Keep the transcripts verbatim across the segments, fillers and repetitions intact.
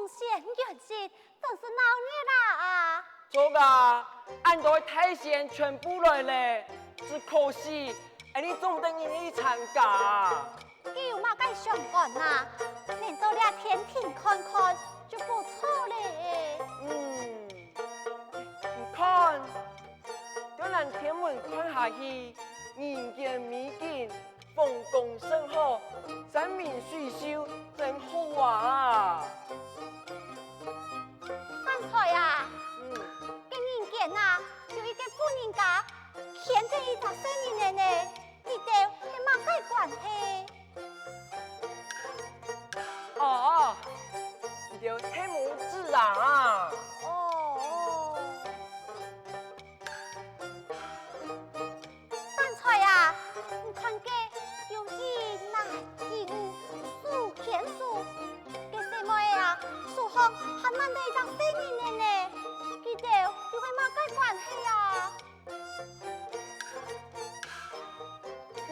仙元神，真是鬧熱啊！啊！著啊，恁多大仙全部來咧，只可惜，𠊎俚總毋得日日去參加啊。該有麼个相干啊？能到這天庭看看就不錯咧。嗯，你看，對咱天門看下去，人間美景， 風光甚好，山明水秀，真好啊！善財啊，嗯。該人間啊，有一個婦人家牽等一隻細人仔呢，你兜係麼个關係？哦，你兜係母子啊！哦。 善財啊，你看該有一男一女手牽手，該細妹啊，手項還挽等一隻細人仔呢，佢兜又係麼个關係啊？嗯，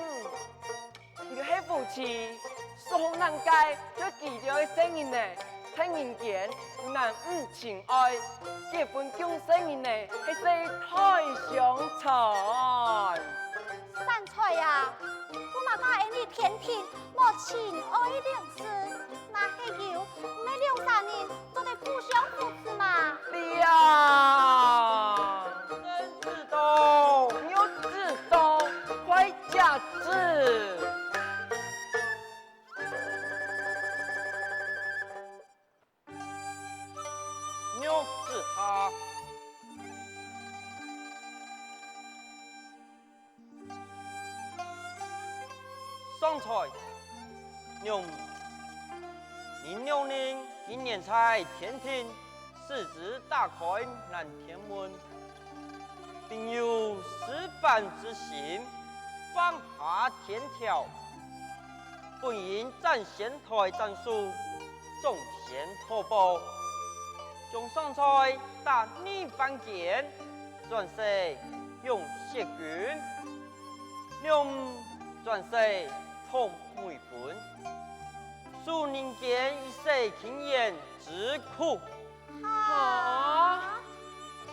佢兜係夫妻，手項挽等个就係佢兜个細人仔，在人間有男女情愛，結婚降細人仔係世代相傳。善財啊，做麼个𠊎俚天庭無情愛兩字，若係有，毋係兩儕人 做得互相扶持嘛。對啊，真知道，你又知道，壞家子。玉子下。 善財，娘，你娘娘今年在天庭獅子打開南天門，並有示範之心，放下天條，本應斬仙台斬樹， 種仙討寶，將善財打入凡間，轉世養雪君，娘轉世討梅芬，受人間一世情緣之苦。哈？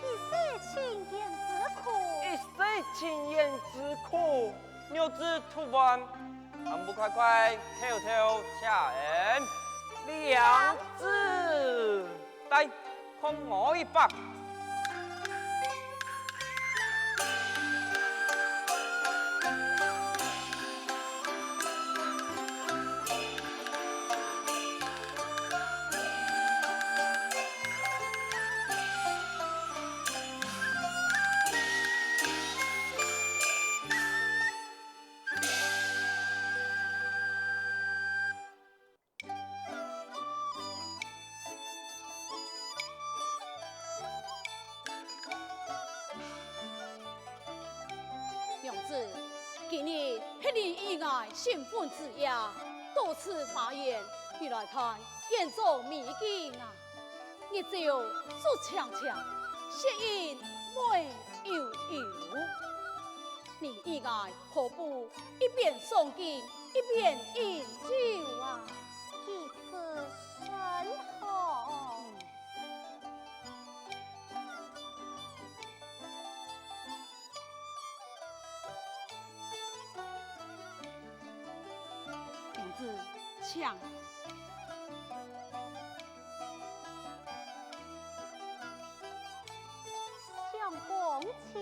一世情緣之苦？一世情緣之苦。玉子讀完， 還不快快叩頭謝恩？娘子！來，看我一把！ 娘子，今日係你與𠊎新婚之夜，到此花園，你來看，園中美景啊！ 日照足清清，雪影美悠悠。你與𠊎何不一邊賞景，一邊飲酒啊？如此甚好。 娘子，請。相公請。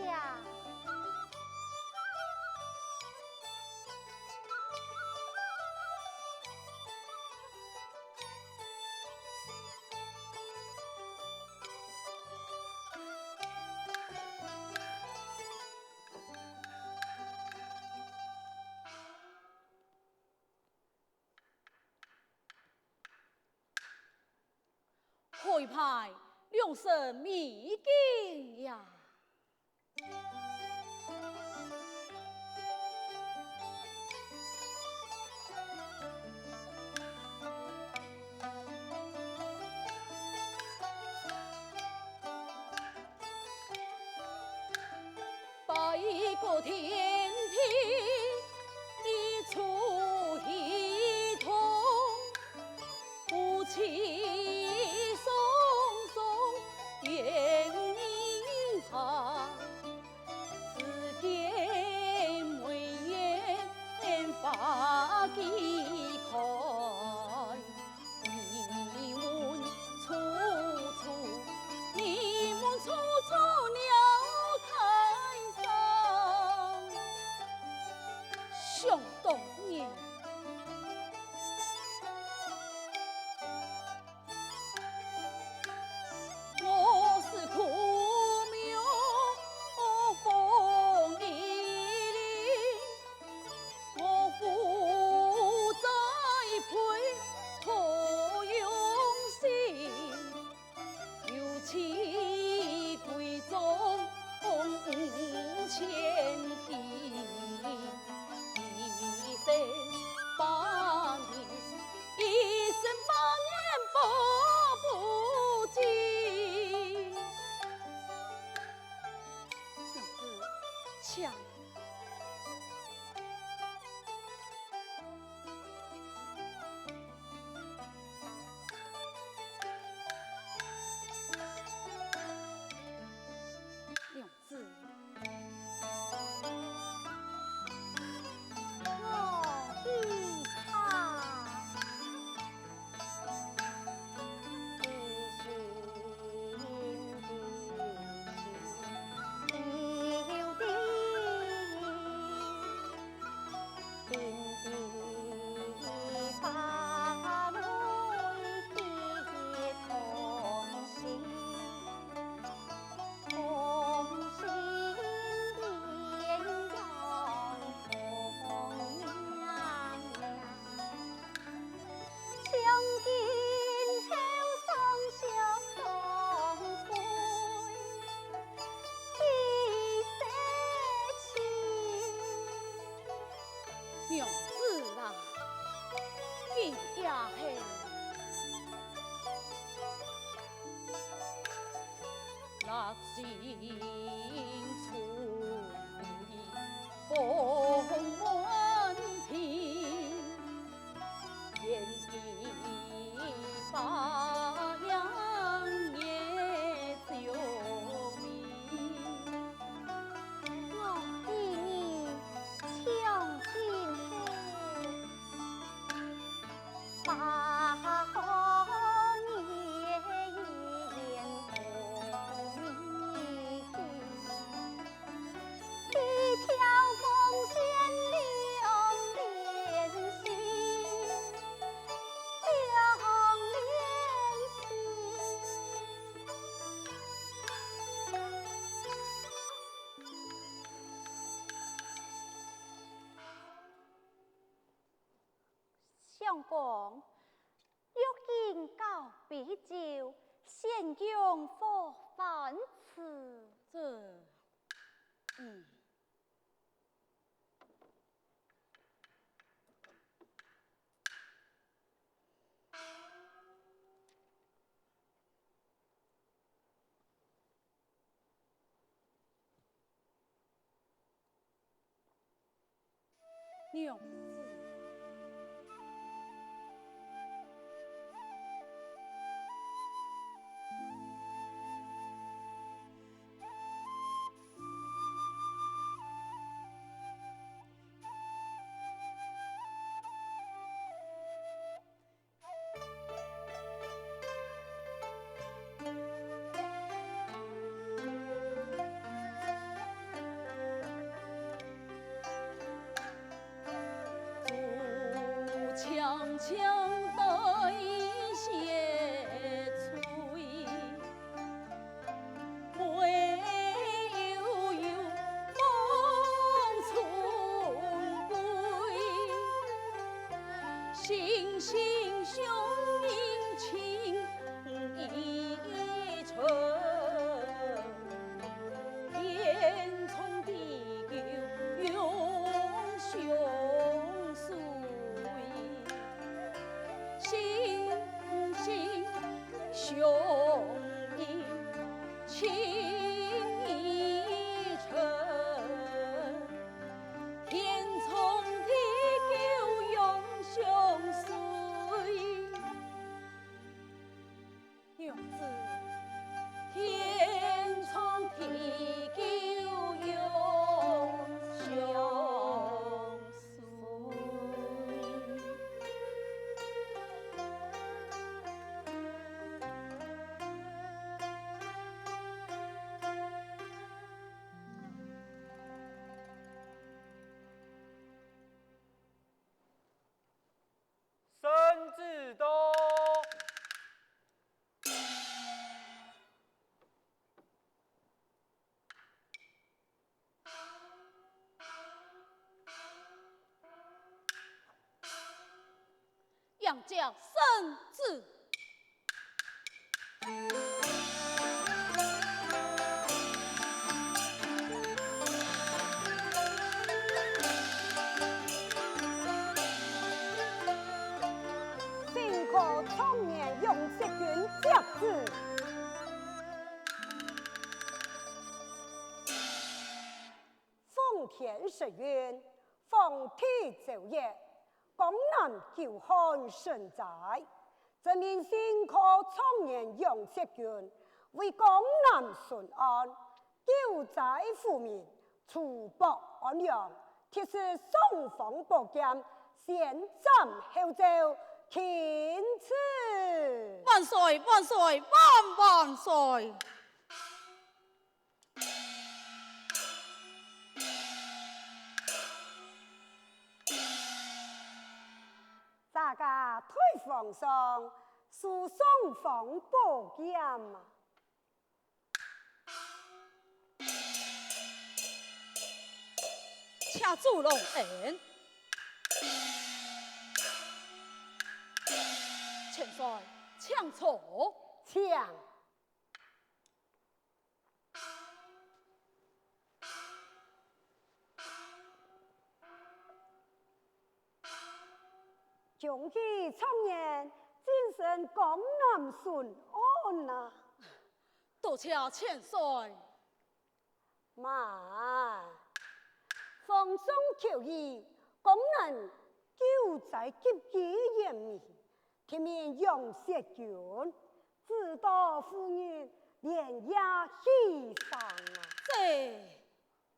海派良辰美景呀！请。娘子。我的他。 娘子啊，今夜嘿。 相公，玉京交杯酒，先敬赴饭池。这，嗯。 娘子。 娘子。圣旨到。 迎接圣旨。 新科状元杨雪君接旨。 奉時運，皇帝奏樂，江南久旱成災， 人民信靠狀元楊雪君為江南巡按，救災扶民，除暴安良，特使尚方寶劍，先斬後奏，欽此。萬歲，萬歲，萬萬歲！ 谢谢太皇上，赐尚方宝剑啊！谢主隆恩。千岁，请坐。请。 恭喜状元，晋升江南巡按啊！多谢千岁。慢，皇上求你，江南救灾急需贤明， 特命杨雪君，指导妇人连夜起床啊！这，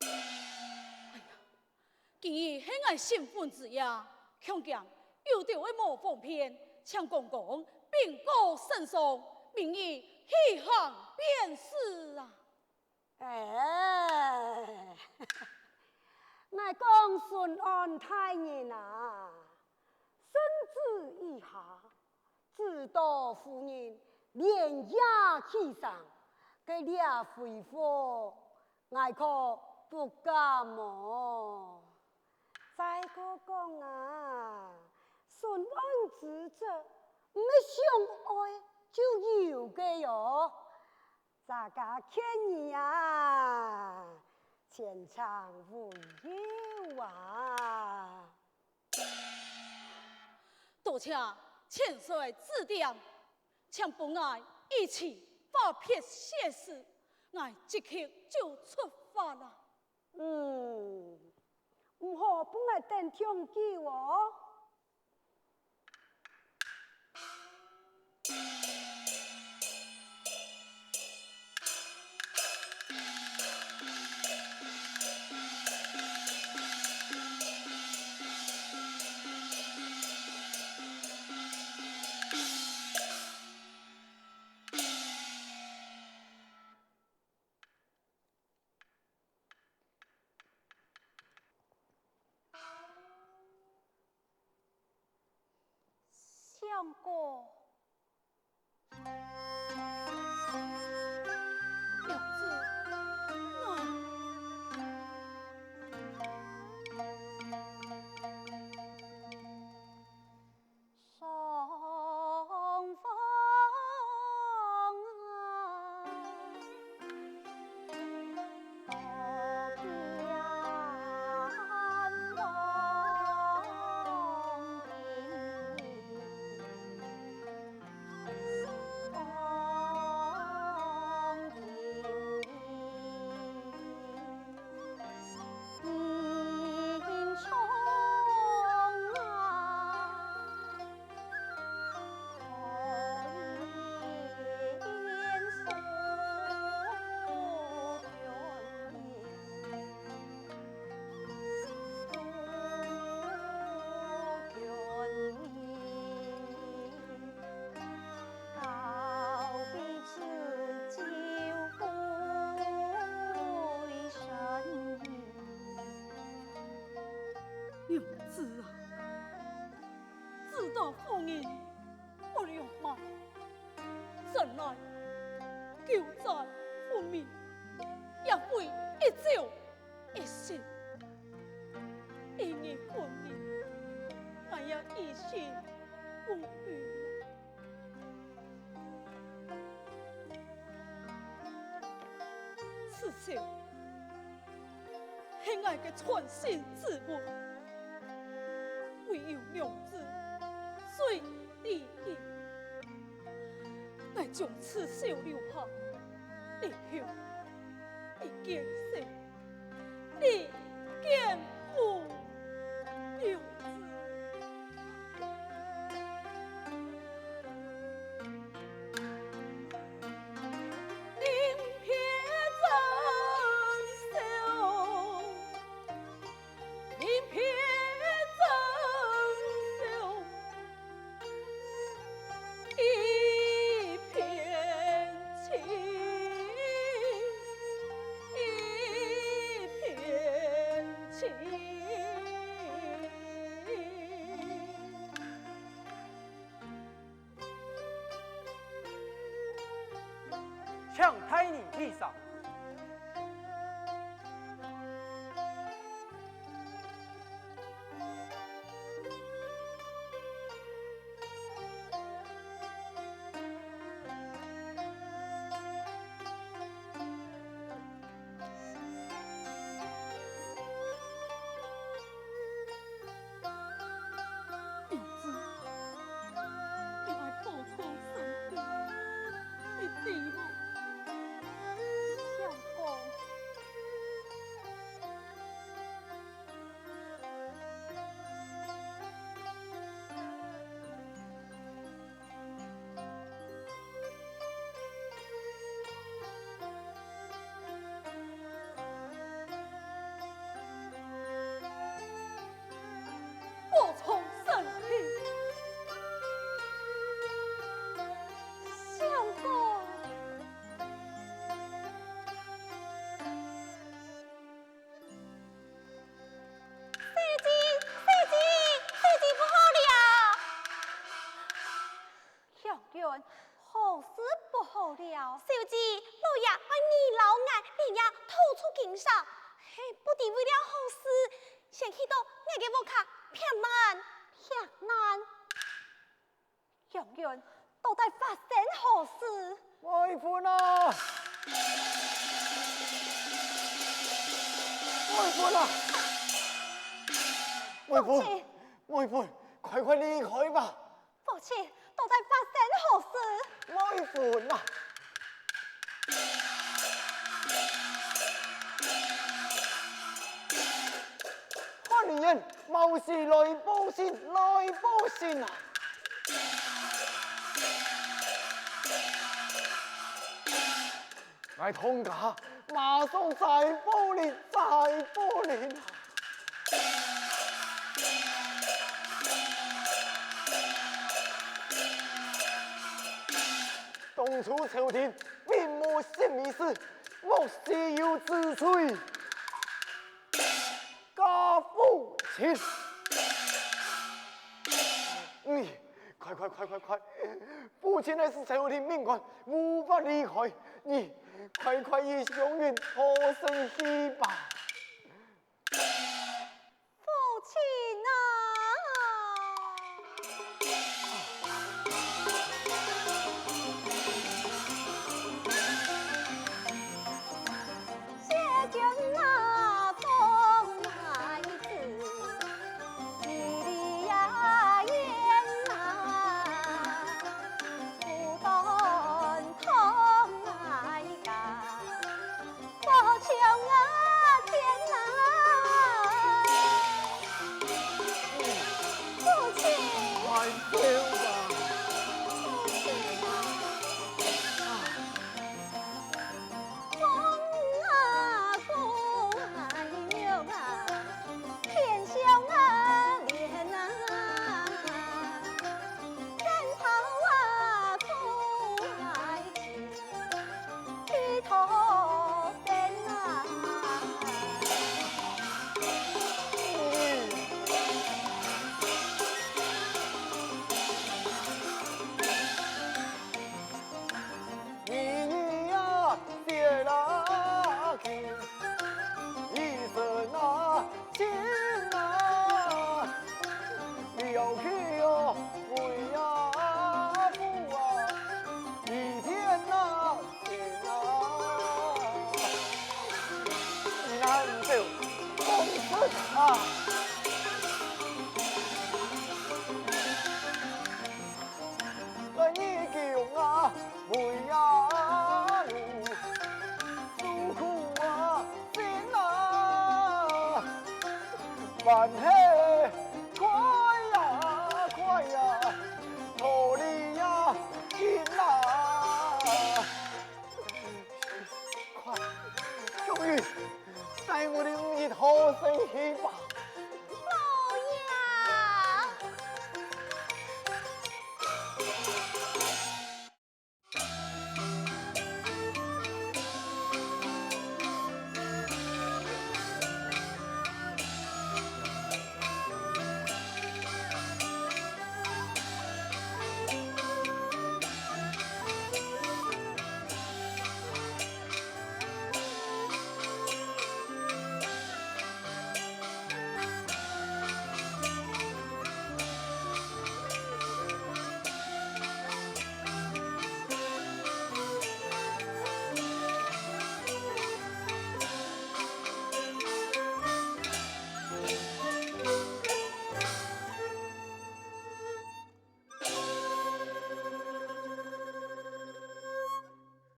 哎呀，今日係𠊎新婚之夜，恐驚有兜仔無方便，請公公稟告聖上，明日起行便是啊！ 哎，𠊎講巡按大人啊，聖旨已下，指導婦人連夜起床，該這回覆，𠊎可不敢哦。再過講啊，巡按之職，毋係想愛就有个喲。 大家勸你啊，前程無憂啊！多謝千歲指點，請分𠊎一次發別寫詩，𠊎即刻就出發啦。嗯，毋好分𠊎等忒久哦。 相公。娘子，啊。 娘子啊，知道夫人不容慢，前來救災扶民，也非一朝一夕。一日分明，𠊎也於心不忍。 此愁係𠊎个存心之物，唯有娘子最知意。𠊎將此愁留下，日後你見笑，你天父有子。临别赠笑，临别赠笑，一片情，一片情。 请大人起上。 娘子，你愛保重身體，你知無？相公。 保重身体。相公。小姐，小姐，小姐，不好了！ 香云，何事不好了？小姐，老爺愛你摎𠊎連夜逃出京城，嘿，不知為了何事，先去到𠊎个屋下避難。避難？香云，到底發生何事？妹夫啊！妹夫啊！妹夫，母親。妹夫，快快離開吧！ 父親，到底發生何事？妹夫啊！官人員冒死來報信，來報信啊！𠊎當家馬上在報令，在報令啊！ 當初朝廷並無心意時，莫須有之罪。家父親，你快快快快快，父親乃是朝廷命官，無法離開。你快快與香云逃生去吧。 父親啊！歡喜，快呀，快呀，桃李呀，緊啊！快，終於，帶我兜五日好生去吧！